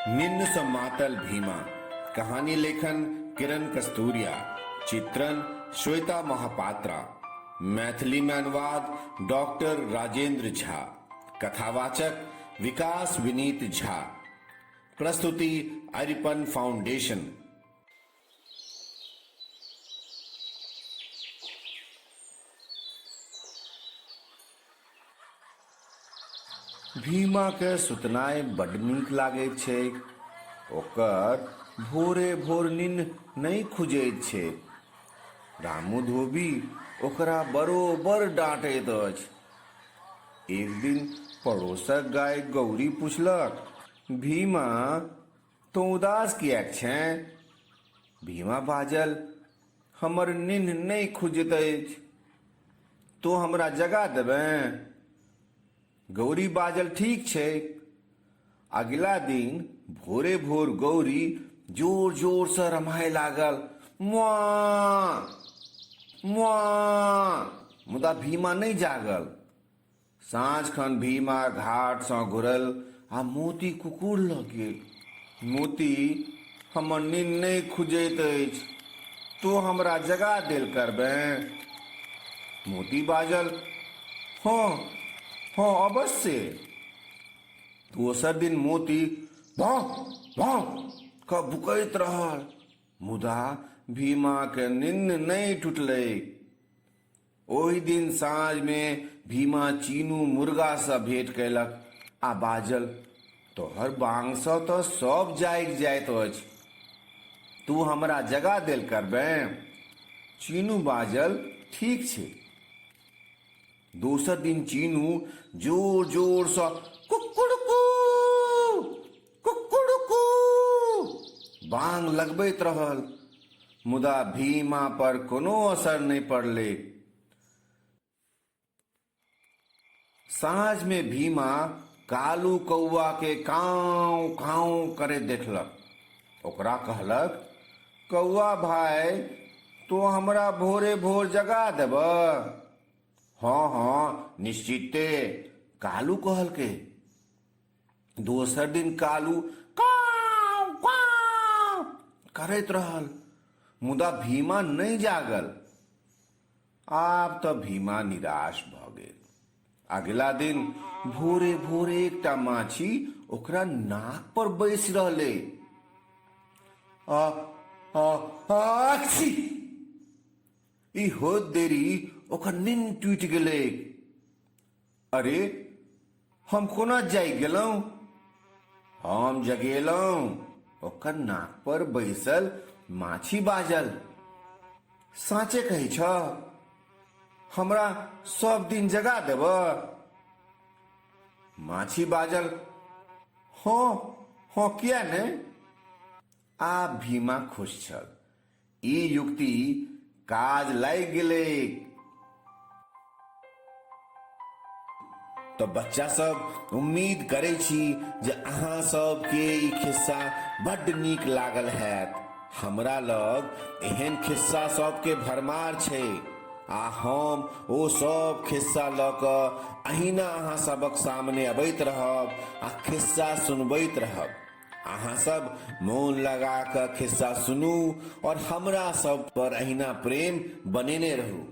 निन्न सँ मातल भीमा। कहानी लेखन किरण कस्तूरिया, चित्रण श्वेता महापात्रा, मैथिली में अनुवाद डॉक्टर राजेंद्र झा, कथावाचक विकास विनीत झा, प्रस्तुति अरिपन फाउंडेशन। भीमाके सुतनाइ बड्ड नीक लागैत छैक। ओकर भोरे भोर निन्न नहि खुजैत छैक। रामू धोबी ओकरा बरोबर डाँटैत अछि। एक दिन पड़ोसक गाय गौरी पुछलक, भीमा, तों उदास किएक छें? भीमा बाजल, हमर निन्न नहि खुजैत अछि। तों हमरा जगा देबें? गौरी बाजल, ठीक छै। अगिला दिन भोरे भोर गौरी जोर जोर से रमाय लागल, मुआ मुआ। मुदा भीमा नहि जागल। साँझ खन भीमा घाट सँ घुरल आ मोती कुकुर लग गेल। मोती, हमर निन्न नहि खुजैत अछि, तों हमरा जगा देल करबें? मोती बाजल, हँ हँ अवश्य। दोसर दिन मोती भौं भौं कऽ भुकैत रहल, मुदा भीमाके निन्न नहि टुटलैक। ओहि दिन साँझमे भीमा चीनू मुर्गासँ भेंट कयलक आ बाजल, तोहर बांगसँ तऽ सब जागि जाइत अछि, तू हमरा जगा देल करबें? चीनू बाजल, ठीक छै। दोसर दिन चीनू जोर जोरसँ कुक्कुड़कू कुक्कुड़कू बांग लगबैत रहल, मुदा भीमा पर कोनो असर नहि पड़लैक। साँझ मे भीमा कालू कौआ के काँव काँव करैत देखलक। ओकरा कहलक, कौआ भाय, तों हमरा भोरे भोर जगा देबह? हँ हँ निश्चिते, कालू कहलकै। दोसर दिन कालू काँव काँव करैत रहल, मुदा भीमा नहि जागल। आब तऽ भीमा निराश भऽ गेल। अगिला दिन भोरे भोरे एकटा माछी ओकरा नाक पर बैसि रहलै। आ आ आ छी! ई होइत देरी ओकर निन्न टूटि गेलै। अरे, हम कोना जागि गेलहुँ? हम जगेलहुँ। ओकर नाक पर बैसल माछी बाजल, साँचे कहै छ, हमरा सब दिन जगा देब? माछी बाजल, हँ हँ, किया ने? आब भीमा खुश छल। ई युक्ति काज लागि गेलैक। तऽ बच्चा सब, उम्मीद करै छी जे अहाँ सबके ई खिस्सा बड्ड नीक लागल हैत। हमरा लग एहन खिस्सा सबके भरमार छै आ हम ओ सब खिस्सा लऽ कऽ अहिना अहाँ सबक सामने अबैत रहब आ खिस्सा सुनबैत रहब। अहाँ सब मोन लगा कऽ खिस्सा सुनू और हमरा सब पर अहिना प्रेम बनेने रहू।